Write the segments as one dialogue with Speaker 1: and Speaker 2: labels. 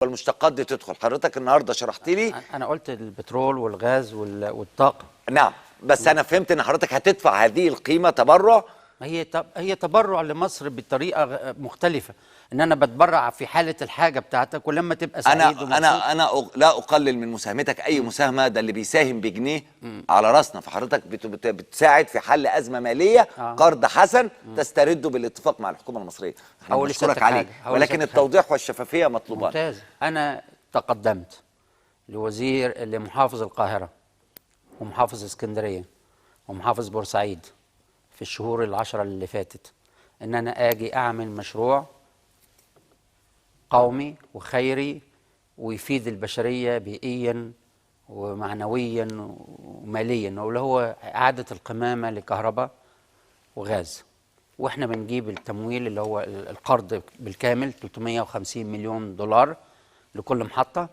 Speaker 1: والمشتقات دي تدخل. حضرتك النهارده شرحت لي،
Speaker 2: انا قلت البترول والغاز والطاقة.
Speaker 1: نعم، بس انا فهمت ان حضرتك هتدفع هذه القيمة تبرع.
Speaker 2: هي تبرع لمصر بطريقة مختلفة، ان انا بتبرع في حاله الحاجة بتاعتك، ولما تبقى سعيد
Speaker 1: انا انا انا لا اقلل من مساهمتك اي مساهمة، ده اللي بيساهم بجنيه على راسنا. فحضرتك بتساعد في حل ازمة ماليه، قرض حسن تسترده بالاتفاق مع الحكومة المصرية. احنا بنشكرك عليه، ولكن التوضيح والشفافيه مطلوبان.
Speaker 2: ممتاز. انا تقدمت لوزير، لمحافظ القاهرة ومحافظ اسكندرية ومحافظ بورسعيد في الشهور العشرة اللي فاتت، ان انا اجي اعمل مشروع قومي وخيري ويفيد البشرية بيئيا ومعنويا وماليا، واللي هو إعادة القمامة لكهرباء وغاز. واحنا بنجيب التمويل اللي هو القرض بالكامل 350 مليون دولار لكل محطة.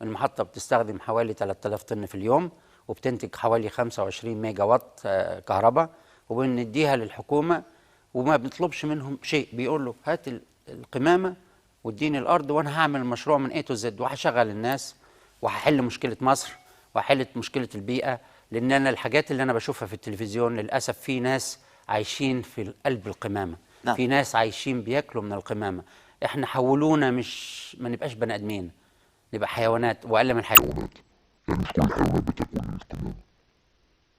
Speaker 2: المحطة بتستخدم حوالي 3000 طن في اليوم، وبتنتج حوالي 25 ميجا وات كهرباء، وبنديها للحكومة وما بنطلبش منهم شيء. بيقول له هات القمامة واديني الأرض وأنا هعمل المشروع من A to Z، وهشغل الناس وهحل مشكلة مصر وهحل مشكلة البيئة. لأن أنا الحاجات اللي أنا بشوفها في التلفزيون للأسف في ناس عايشين في قلب القمامة. نعم. في ناس عايشين بياكلوا من القمامة. احنا حولونا مش ما نبقاش بني آدمين، نبقى حيوانات وأقل من الحيوانات.
Speaker 3: يعني مش كل الحيوانات بتاكل القمامة،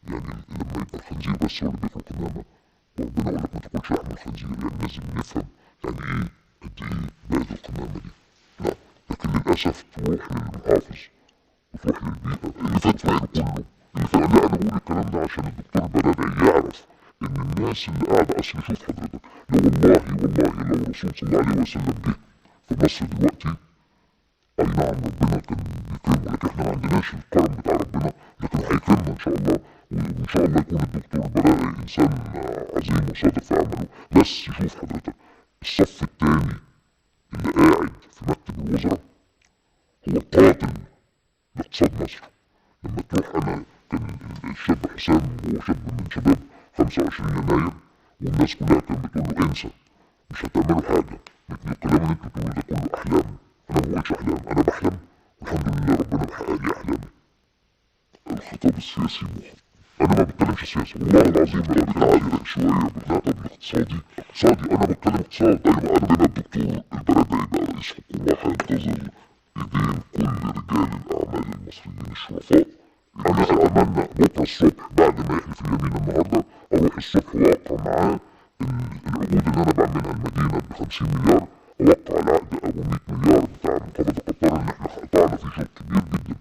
Speaker 3: يعني لما يبقى الخنزير بس هو اللي بياكل قمامة، وربنا يقول لك ما تاكلش لحم الخنزير، يعني لازم نفهم يعني ايه قد ايه بقت القمامة دي. لا، لكن للأسف تروح للمحافظ وتروح للبيئة اللي فات فعله كله اللي فات. لا، أنا بقول الكلام ده عشان الدكتور البرادعي يعرف إن الناس اللي قاعدة، أصل شوف حضرتك، لو والله والله لو الرسول صلى الله عليه وسلم جه في مصر دلوقتي، أي نعم ربنا كان بيكرمه، لكن احنا ما عندناش الكرم بتاع ربنا، لكن هيكرمنا إن شاء الله، وإن شاء الله يكون الدكتور البرادعي إنسان عظيم وصادق في عمله. بس شوف حضرتك الصف الثاني اللي قاعد في مكتب الوزراء هو قاتل لاقتصاد مصر. لما تروح، أنا كان الشاب حسام هو شاب من شباب 25 يناير، والناس كلها كانت بتقول له انسى، مش هتعملوا حاجة، الكلام اللي انتوا بتقولوه ده كله أحلام. أنا ما بقولش أحلام، أنا بحلم والحمد لله ربنا محقق لي أحلامي. الخطاب السياسي أنا ما بتكلمش سياسة والله العظيم، أنا بتعلق شوية بالخطاب الاقتصادي. اقتصادي، أنا بتكلم اقتصاد. أيوه، أنا بما الدكتور البرادعي بقى رئيس حكومة هينتظر إيدين كل رجال الأعمال المصريين الشرفاء. أنا أتمنى بكرة الصبح بعد ما يحلف اليمين النهاردة أروح الصبح وأوقع معاه العقود اللي أنا بعملها المدينة ب 50 مليار، أوقع العقد أبو 100 مليار بتاع مقابض القطار اللي إحنا قطعنا فيه شوط كبير جدا.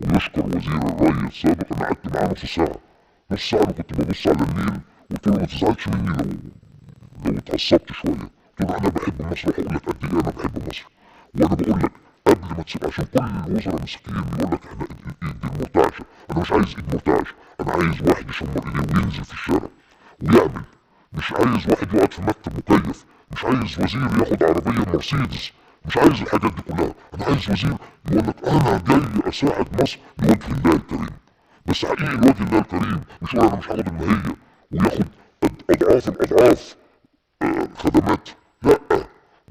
Speaker 3: ويشكر وزير الري السابق، أنا قعدت معاه نص ساعة، نص ساعة أنا كنت ببص على النيل وقلت له ما تزعلش مني لو اتعصبت شوية، قلت له أنا بحب مصر وهقول لك قد إيه أنا بحب مصر. وأنا بقول لك قبل ما تسيب، عشان كل الوزراء مسكين يقول لك إحنا إيد المرتعشة، أنا مش عايز إيد مرتعشة، أنا عايز واحد يشمر إيديه وينزل في الشارع ويعمل، مش عايز واحد يقعد في مكتب مكيف، مش عايز وزير ياخد عربية مرسيدس، مش عايز الحاجات دي كلها، أنا عايز وزير يقول لك أنا جاي أساعد مصر لوجه الله الكريم. بس حقيقي لوجه الله الكريم، مش يقول أنا مش هاخد الماهية وياخد أضعاف الأضعاف خدمات. لأ،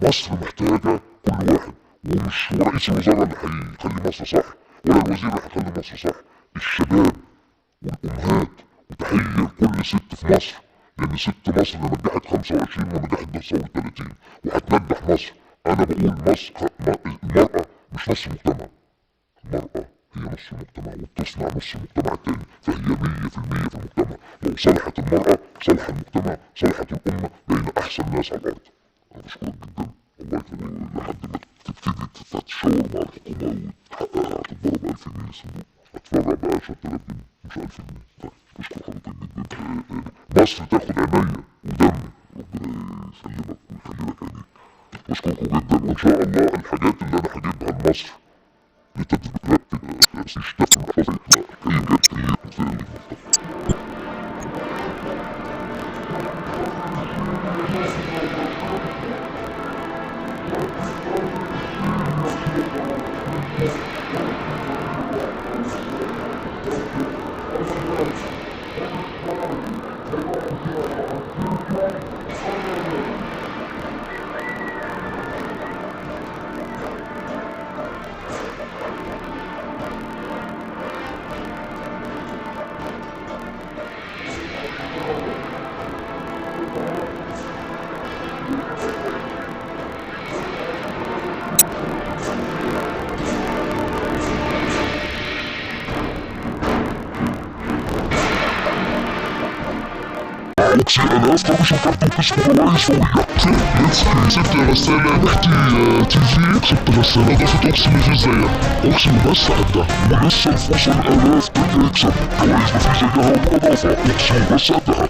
Speaker 3: مصر محتاجة كل واحد، ومش رئيس الوزراء اللي هيخلي مصر صح، ولا الوزير اللي هيخلي مصر صح، الشباب والأمهات. وتحية لكل ست في مصر، لأن ست مصر اللي نجحت 25 ونجحت ثورة 30 وهتنجح مصر. أنا بقول مصر، المرأة مش نص المجتمع، المرأة هي نص المجتمع وبتصنع نص المجتمع التاني، فهي 100% في المجتمع. لو صلحت المرأة صلح المجتمع، صلحت الأمة، بقينا أحسن ناس على الأرض. أنا بشكرك جدا، الله يكرمك. لحد ما تبتدي تتشاور مع الحكومة وتحققها هتتضرب 1000 جنيه للصندوق، هتفرع بقى 10000 جنيه مش 1000 جنيه. طيب بشكر حضرتك جدا. مصر تاخد عينيا ودمي، ربنا يسلمك ويخلي لك عينيك. بشكركم جدا، وان شاء الله الحاجات اللي انا هجيبها لمصر لتدريبات آلاف خربشوا الكارت وكسبوا جوايز فورية. كسبت غسالة رحتي TV، كسبت غسالة نظافة أوكسي مفيش زيها، أوكسي وبس قدها، ولسه الفرصة الآلاف تاني يكسب، جوايز مفيش زيها وبنظافة، أوكسي وبس قدها.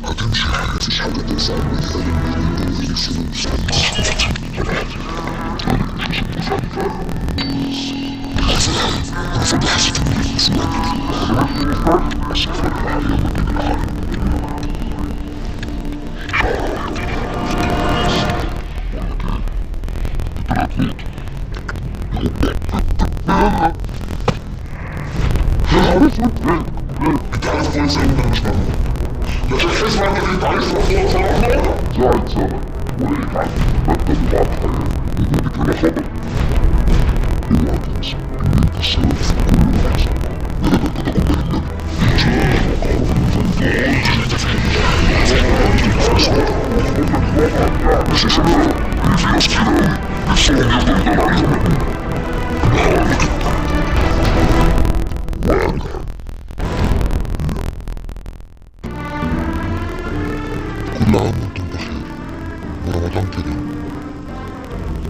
Speaker 3: هتمشي مفيش حاجة تسعى انت عارف كويس اوي ان انا مش مجنون. لكن الحزب عندك انت عايز تروح زعل زمن ولقيت عندي مبدأ وبعض حياة وجودك هنا خبر. اوعى تنسى ان انت السبب في كل لحظة. كل عام وانتم بخير ورمضان كريم.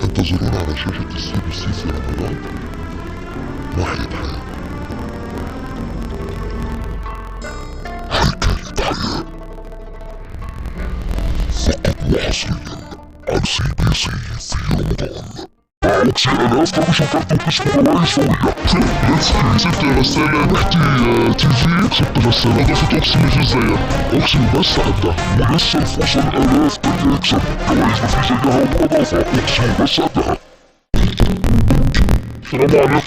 Speaker 3: انتظرونا على شاشة السي بي سي في رمضان. ناحية حياة، حكاية حياة، فقط وحصريا على سي بي سي في رمضان. أوكسي آلاف خربشوا الكارت وكسبوا جوايز فورية. كسبت غسالة رحتي TV، كسبت غسالة نظافة أوكسي مفيش زيها، أوكسي وبس قدها، ولسه الفرصة الآلاف تاني يكسب، جوايز مفيش زيها وبنظافة، أوكسي وبس قدها. السلام عليكم.